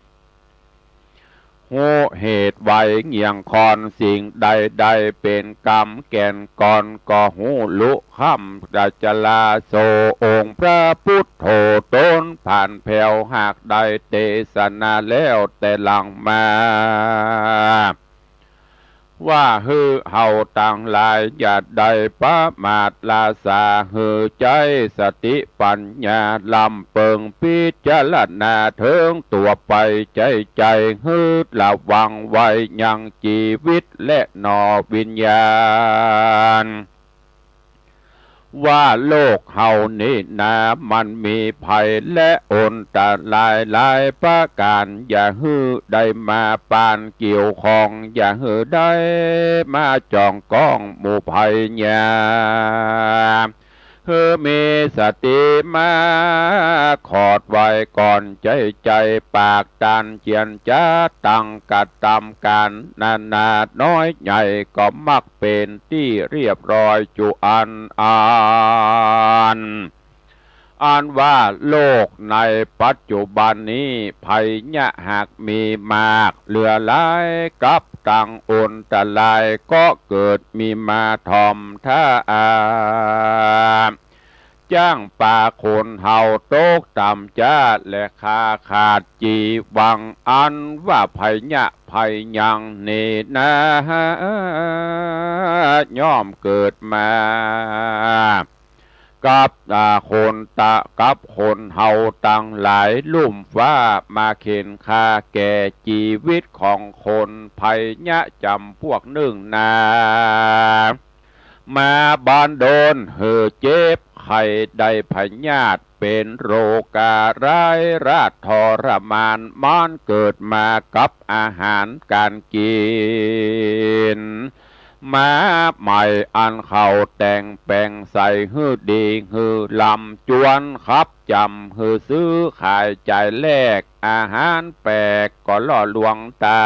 ฮู้เหตุไวเงี่ยงคอน สิ่งใดๆ เป๋นกรรมแก่นก่อน ก็ฮู้ลุค่ำ ดัจจลาโส องค์พระปุทโธ ตนผ่านแผ้ว หากได้เตสนาแล้วแต่หลังมา ว่าหื้อเฮาตังหลาย อย่าได้ประมาทละสา หื้อใจ๊สติปัญญา ลำเปิงพิจารณาเถิงตั๋วไป ใจ๊ใจ๋หื้อระวังไว้ยังจีวิตแลหนอวิญญาณ ว่าโลกเฮานี้นา มันมีภัยและอันตรายหลายประก๋าน อย่าหื้อได้มาปานเกี่ยวข้อง อย่าหื้อได้มาจ้องก้องหมู่ภัยยา หื้อมีสติมาขอดไว้ก่อน ใจ๊ใจ๋ปากตันเจียรจา ตั้งกระตำก๋านนานาน้อยใหญ่ ก็มักเป๋นตี้เรียบร้อยจุอันอัน อันว่าโลกในปัจจุบันนี้ ภัยยะหากมีมากเหลือหลาย กับตังอันตรายก็เกิดมีมาถ่อมถ้า จั้งปาคนเฮาตกต่ำจ๊า และขาขาดจีวัง อันว่าภัยยะภัยยังนี้นา ย่อมเกิดมา กับ อ่า คนตะ กับคนเฮาตังหลาย ลุ่มฟ้ามาเข็นฆ่าแก่จีวิตของคน ภัยยะจ๋ำพวกนึ่งนา มาบันดลหื้อเจ็บไข้ได้พยาธิ เป๋นโรคาร้ายราษฎร์ทรมาน มันเกิดมากับอาหารก๋านกิ๋น มาใหม่อันเขาแต่งแป๋งใส่หื้อดีหื้อลำ จวนขับจ๋ำหื้อซื้อขายจ่ายแลก อาหารแปลกก็ล่อลวงต๋า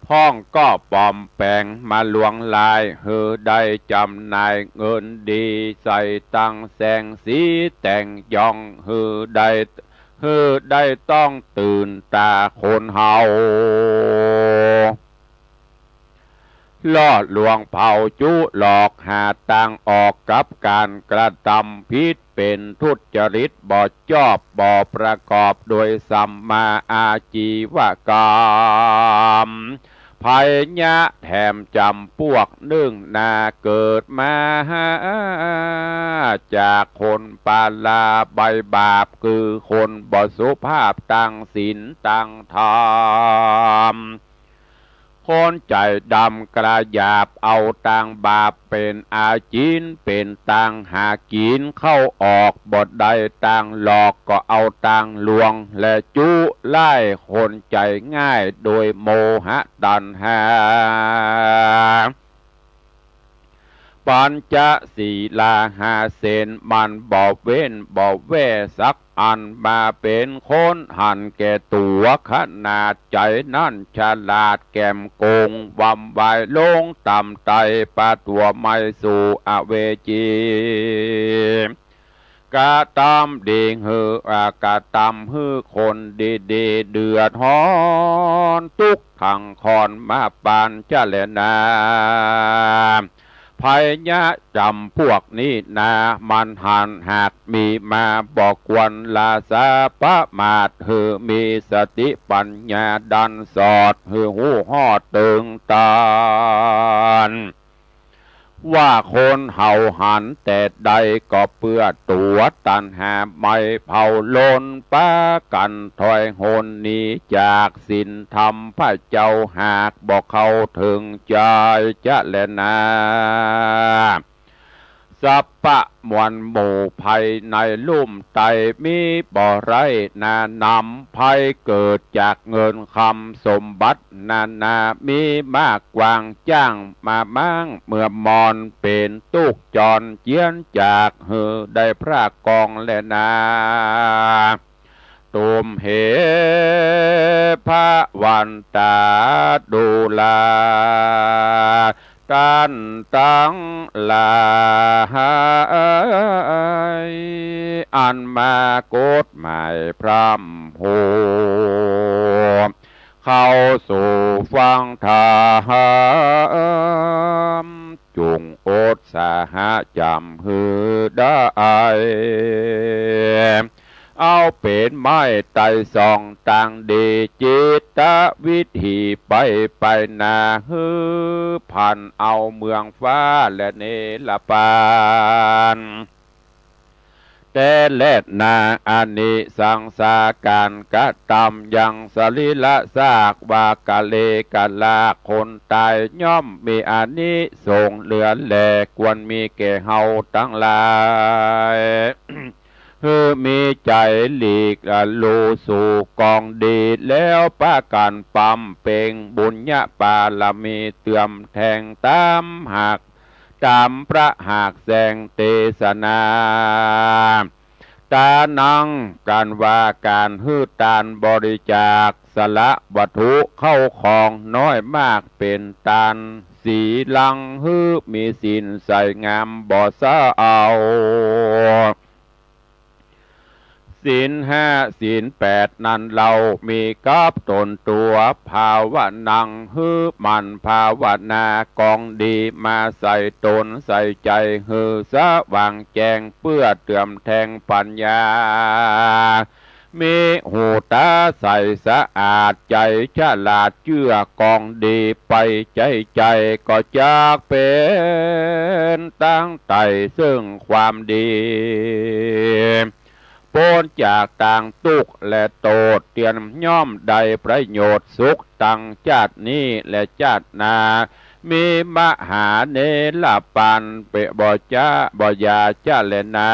พ่องก็ปลอมแป๋งมาลวงลาย หื้อได้จ๋ำหน่ายเงินดี ใส่ตังแสงสีแต่งย่อง หื้อได้ หื้อได้ต้องตื่นต๋าคนเฮา ล่อลวงเผาจุหลอก หาตางออกกับก๋านกระตำผิด เป๋นทุจริตบ่จอบบ่ประกอบโดยสัมมาอาจีวกรรม ภัยยะแถมจ๋ำพวกนึ่งนา เกิดมาจากคนปาลาใบบาป คือคนบ่สุภาพตางศีลตางธรรม คนใจ๋ดำกระหยาบ เอาตางบาปเป๋นอาจีน เป๋นตางหากิ๋น เข้าออกบ่ได้ตางหลอก ก็เอาตางลวง และจุไล่คนใจ๋ง่าย โดยโมหะตัณหา ปัญจศีลาห้าเส้น มันบ่เว้นบ่แว่สักอัน มาเป๋นคนหันแก่ตั๋ว ขนาดใจ๋นั้นฉลาดแก๋มโก๋ง หว่ำไหวลงต่ำไต้ ปะตั๋วไม่สู่อเวจี กระตำดีหื้อ อ่า กระตำหื้อคนดีๆ เดือดฮ้อนตุ๊กข์ทั้งคอนมาปานจะแลนา ภัยยะจ๋ำพวกนี้นา มันหันหากมีมา บ่ควรละสาประมาท หื้อมีสติปัญญาดันสอด หื้อฮู้ฮอดเถิงตาน ว่าคนเฮาหันแต่ใดก็เปื้อตั๋ว ตัณหาไหม้เผาลน ปากั๋นถอยหนหนีจากศีลธรรมพระเจ้า หากบ่เข้าเถิงใจ๋จะแลนา สัพพะมวลหมู่ภัยในลุ่มไตมีบ่ไร้นา นำภัยเกิดจากเงินคำสมบัตินานา มีมากกว้างจ้างมามั่ง เมื่อมอนเป๋นตุ๊กข์จรเจียนจาก หื้อได้พระกองแลนา ตุมเห พระวันตาดูรา ต้านตังหลาย อันมากฎหมายพร่ำฮู้ เข้าสู่ฟังธรรม จุ่งอุตสาหะจ๋ำหื้อได้ เอาเป๋นไม้ไต่ส่องตางดี จิตวิถีไปไปนา หื้อผ่านเอาเมืองฟ้าและเนรปาน แต่แลนา อานิสังสาก๋านกระตำยังสรีระซาก หว่ากะเลกะลากคนต๋าย ย่อมมีอานิสงส์เหลือแล ควรมีแก่เฮาตังหลาย หื้อมีใจ๋หลีกหลู่สู่กองดี แล้วปากั๋นบำเพ็งบุญญาบารมี เติมแทงต๋ามหาก ต๋ามพระหากแสงเตสนา ต๋านัง ก๋านว่าก๋านหื้อตานบริจาค สละวัตถุเข้าของน้อยมากเป๋นตาน สีลัง หื้อมีศีลใสงามบ่เศร้า ศีลห้าศีลแปดนั้นเล่า มีกับต๋นตั๋ว ภาวนัง หื้อหมั่นภาวนา กองดีมาใส่ต๋นใส่ใจ๋ หื้อสว่างแจ้ง เปื้อเติมแทงปัญญา มีหูต๋าใสสะอาด ใจ๋ฉลาดเจื้อกองดีไป ใจ๋ใจ๋ก็จักเป๋นตางไต่ซึ่งความดี ป๊นจากตางตุ๊กข์และโต้ษ เตียนย่อมได้ประโยชน์สุข ตังจาตินี้และจาติหน้า มีมหาเนรปานเป๋นบ่จ๊ะบ่ยาจะแลนา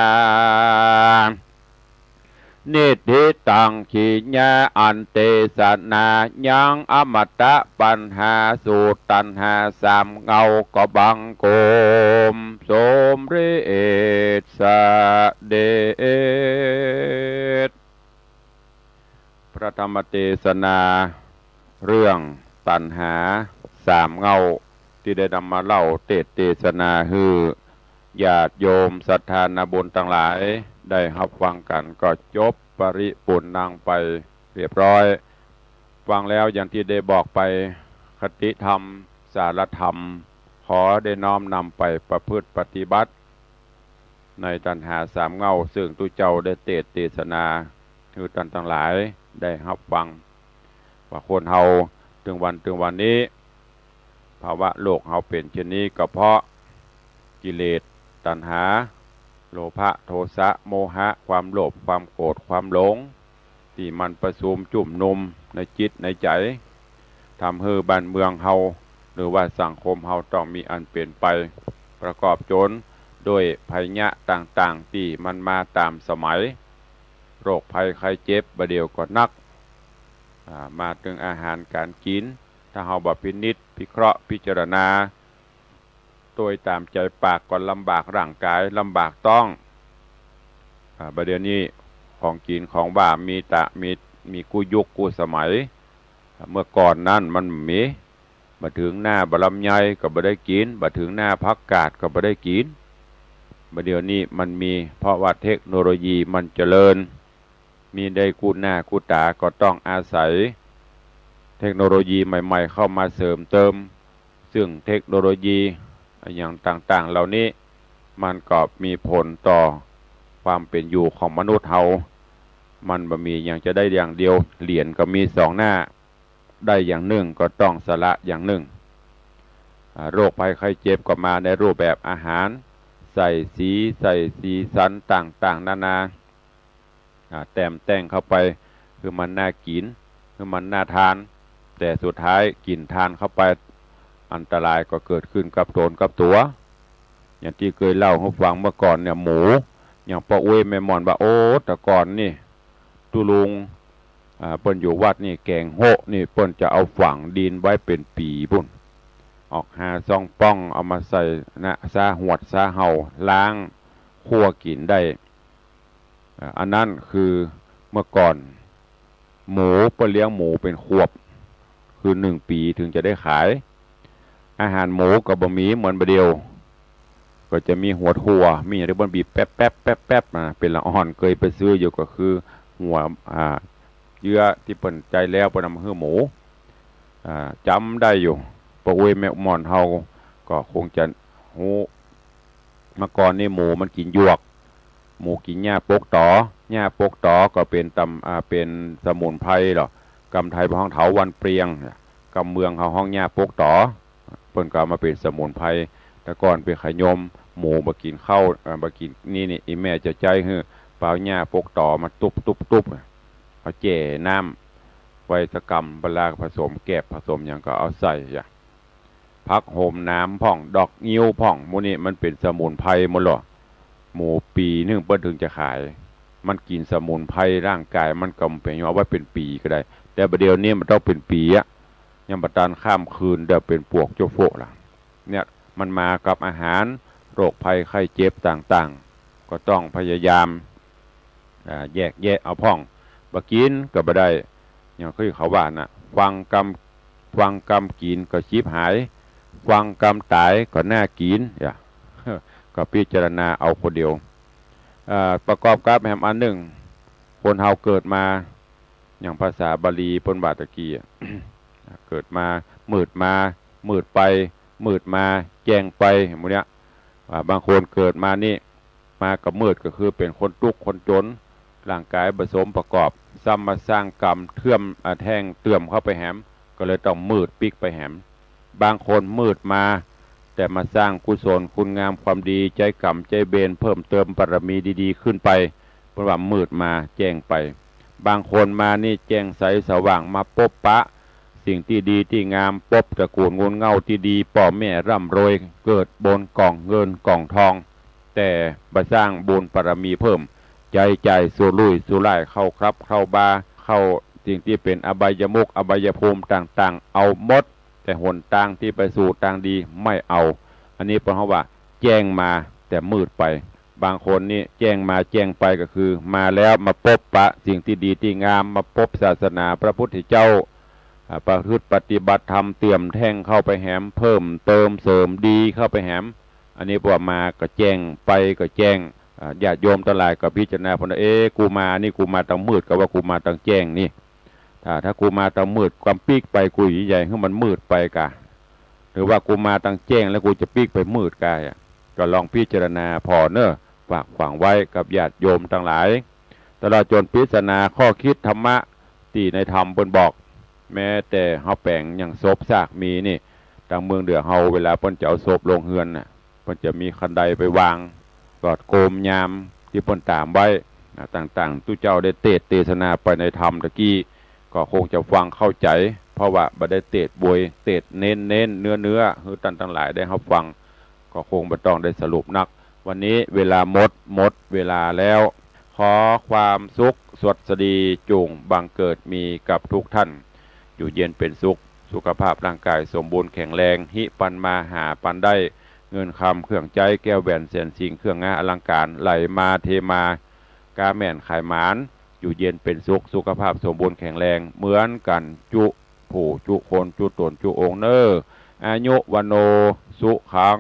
นิทธิตัง กิริยาอันเตสนา ยังอมตะปัญหาสูตร ตัณหาสามเงาก็บังคมสมเร็จเสด็จ พระธรรมเตสนา เรื่องตัณหาสามเงา ตี้ได้นำมาเล่าเตสน์เตสนาหื้อญาติโยมศรัทธานาบุญตังหลาย ได้ฮับฟังกั๋นก็จบปริปูรณ์นังไปเรียบร้อย ฟังแล้วอย่างตี้ได้บอกไป คติธรรม สารธรรม ขอได้น้อมนำไปประพฤติปฏิบัติ ในตัณหาสามเงา ซึ่งตุ๊เจ้าได้เตสน์เตสนา หื้อต้านตังหลายได้ฮับฟัง ว่าคนเฮาเถิงวัน เถิงวันนี้ ภาวะโลกเฮาเป๋นเช่นนี้ก็เพราะกิเลส ตัณหา โลภะ โทสะ โมหะ ความโลภ ความโกรธ ความหลง ตี้มันประชุมจุ่มนุมในจิตในใจ๋ ทำหื้อบ้านเมืองเฮา หรือว่าสังคมเฮาต้องมีอันเป๋นไป ประกอบจ๋นด้วยภัยยะต่างๆ ตี้มันมาต๋ามสมัย โรคภัยไข้เจ็บบ่าเดี่ยวก็นัก อ่า มาเถิงอาหารก๋านกิ๋น ถ้าเฮาบ่พินิจพิเคราะห์พิจารณา โตยต๋ามใจ๋ปากก็ลำบากร่างก๋าย ลำบากต๊อง อ่า บ่าเดี่ยวนี้ของกิ๋นของหว้ามีตะ มี มีกู้ยุคกู้สมัย เมื่อก่อนนั้นมันบ่มี บ่าเถิงหน้าบ่าลำไยก็บ่ได้กิ๋น บ่าเถิงหน้าผักกาดก็บ่ได้กิ๋น บ่าเดี่ยวนี้มันมี เพราะว่าเทคโนโลยีมันเจริญ มีได้กู้หน้ากู้ต๋า ก็ต้องอาศัยเทคโนโลยีใหม่ๆ เข้ามาเสริมเติม ซึ่งเทคโนโลยีอะหยังต่างๆ เหล่านี้ มันก็มีผลต่อความเป๋นอยู่ของมนุษย์เฮา มันบ่มีหยังจะได้อย่างเดียว เหรียญก็มีสองหน้า ได้อย่างนึ่งก็ต้องสละอย่างนึ่ง อ่า โรคภัยไข้เจ็บก็มาในรูปแบบอาหาร ใส่สี ใส่สีสันต่างๆ นานา อ่า แต้มแต่งเข้าไป คือมันน่ากิ๋น คือมันน่าทาน แต่สุดท้ายกิ๋นทานเข้าไป อันตรายก็เกิดขึ้นกับต๋นกับตั๋ว อย่างตี้เกยเล่าหื้อฟังเมื่อก่อนเนี่ย หมู อย่างป้ออุ๊ยแม่หม่อนว่า โอ้ แต่ก่อนนี่ ตุ๊ลุง อ่า เปิ้นอยู่วัดนี่ แก๋งโฮะนี่ เปิ้นจะเอาฝังดินไว้เป๋นปี๋ปู้น ออกหาซองป้อง เอามาใส่นะ ซาหวด ซาเห่า ล้าง คั่วกิ๋นได้ อ่า อันนั้นคือเมื่อก่อน หมู เปิ้นเลี้ยงหมูเป๋นขวบ คือนึ่งปี๋ถึงจะได้ขาย อาหารหมูก็บ่มีเหมือนบ่าเดี่ยว ก็จะมีหัวถั่ว มีอย่างตี้เปิ้นบีบแป๊บๆ แป๊บๆ นะ เป๋นละอ่อน เกยไปซื้ออยู่ ก็คือหัว อ่า เยื่อตี้เปิ้นใจ๊แล้ว เปิ้นเอามาหื้อหมู อ่า จ๋ำได้อยู่ ป้ออุ๊ยแม่หม่อนเฮาก็คงจะฮู้ เมื่อก่อนนี่หมูมันกิ๋นหยวก หมูกิ๋นหญ้าปกต๋อ หญ้าปกต๋อก็เป๋นตำ อ่า เป๋นสมุนไพรเหรอ กำไทยฮ้องเถาวัลย์เปรียง กำเมืองเฮาฮ้องหญ้าปกต๋อ เปิ้นก็เอามาเป๋นสมุนไพร แต่ก่อนเป๋นขยม หมูบ่กิ๋นข้าว เอ่อ บ่กิ๋นนี่ นี่ อี่แม่จะใจ๊หื้อ เป๋าหญ้าปกต๋อมาตุ๊บตุ๊บตุ๊บ เอาแจ่น้ำไว้สักกำ เวลาผสมแกบผสมหยังก็เอาใส่จ้ะ ผักโหมหนามพ่อง ดอกงิ้วพ่อง หมู่นี้มันเป๋นสมุนไพรหมดเลย หมูปี๋นึ่งเปิ้นถึงจะขาย มันกิ๋นสมุนไพร ร่างกายมันก็เป๋น เอาไว้เป๋นปี๋ก็ได้ แต่บ่าเดี่ยวนี้มันต้องเป๋นปี๋อะ ยังบ่ตันข้ามคืน เดี๋ยวเป๋นปวกโจ๊ะโฟะละ เนี่ย มันมากับอาหาร โรคภัยไข้เจ็บต่างๆ ก็ต้องพยายาม อ่า แยกแยะเอาพ่อง บ่กิ๋นก็บ่ได้ อย่างตี้เขาว่าน่ะ ฟังกำ ฟังกำกิ๋นก็ฉิบหาย ฟังกำต๋ายก็น่ากิ๋น อย่า ก็พิจารณาเอาคนเดียว เอ่อ ประกอบกับแหมอันนึ่ง คนเฮาเกิดมา อย่างภาษาบาลีเปิ้นว่าตะกี้อะ เกิดมา มืดมา มืดไป มืดมา แจ้งไป หมู่เนี้ย อ่า บางคนเกิดมานี่ มาก็มืด ก็คือเป๋นคนตุ๊กข์คนจ๋น ร่างกายบ่สมประกอบ ซ้ำมาสร้างกรรมเติ่ม อ่า แท่งเติ่มเข้าไปแหม ก็เลยต้องมืดปิ๊กไปแหม บางคนมืดมา แต่มาสร้างกุศลคุณงามความดี ใจ๊กรรมใจ๊เวร เพิ่มเติมบารมีดีๆ ขึ้นไป เปิ้นว่ามืดมาแจ้งไป บางคนมานี่แจ้งใสสว่าง มาปบปะสิ่งตี้ดีตี้งาม ปบตระกูลงูลเหง้าตี้ดี ป้อแม่ร่ำรวย เกิดบนก่องเงินก่องทอง แต่บ่สร้างบุญบารมีเพิ่ม ใจ๊จ่ายสุรุ่ยสุร่าย เข้าคลับเข้าบาร์ เข้าสิ่งตี้เป๋นอบายมุข อบายภูมิต่างๆ เอาหมด แต่หนตางตี้ไปสู่ตางดีไม่เอา อันนี้เปิ้นฮ้องว่าแจ้งมาแต่มืดไป บางคนนี่แจ้งมาแจ้งไปก็คือมาแล้วมาปบปะสิ่งตี้ดีตี้งาม มาปบศาสนาพระพุทธเจ้า อ่า ประพฤติปฏิบัติธรรมเติ่มแท่งเข้าไปแหม เพิ่มเติมเสริมดีเข้าไปแหม อันนี้พอมาก็แจ้ง ไปก็แจ้ง อ่า ญาติโยมตังหลายก็พิจารณาพ่องนะ เอ๊ะ กูมานี่กูมาตางมืด กาว่ากูมาตางแจ้งนี่ ถ้า ถ้ากูมาตางมืด ความปิ๊กไปกูจะใหญ่หื้อมันมืดไปกา หรือว่ากูมาตางแจ้งแล้วกูจะปิ๊กไปมืดกาอะ ก็ลองพิจารณาพ่องเน่อ ฝากฝังไว้กับญาติโยมตังหลาย ตลอดจ๋นปริศนาข้อคิดธรรมะตี้ในธรรมเปิ้นบอก แม้แต่เฮาแป๋งอย่างศพซากมีนี่ ตางเมืองเหนือเฮาเวลาเปิ้นจะเอาศพลงเฮือนน่ะ เปิ้นจะมีคันไดไปวาง ก็โกมยามตี้เปิ้นตามไว้ นะ ต่างๆ ตุ๊เจ้าได้เตสน์เตสนาไปในธรรมตะกี้ ก็คงจะฟังเข้าใจ๋ เพราะว่าบ่ได้เตสน์บวย เตสน์เน้นๆ เนื้อๆ หื้อต้านตังหลายได้ฮับฟัง ก็คงบ่ต้องได้สรุปนัก วันนี้เวลาหมด หมดเวลาแล้ว ขอความสุขสวัสดีจุ่งบังเกิดมีกับทุกท่าน อยู่เย็นเป๋นสุข สุขภาพร่างกายสมบูรณ์แข็งแรง ฮิปันมาหาปันได้ เงินคำเครื่องใจ๊ แก้วแหวนแสนสิ่ง เครื่องงาอลังก๋าร ไหลมาเทมา ก๊าแม่นขายหมาน อยู่เย็นเป๋นสุข สุขภาพสมบูรณ์แข็งแรงเหมือนกั๋นจุผู้จุคนจุต๋นจุองค์เน่อ อายุ วัณโณ สุขัง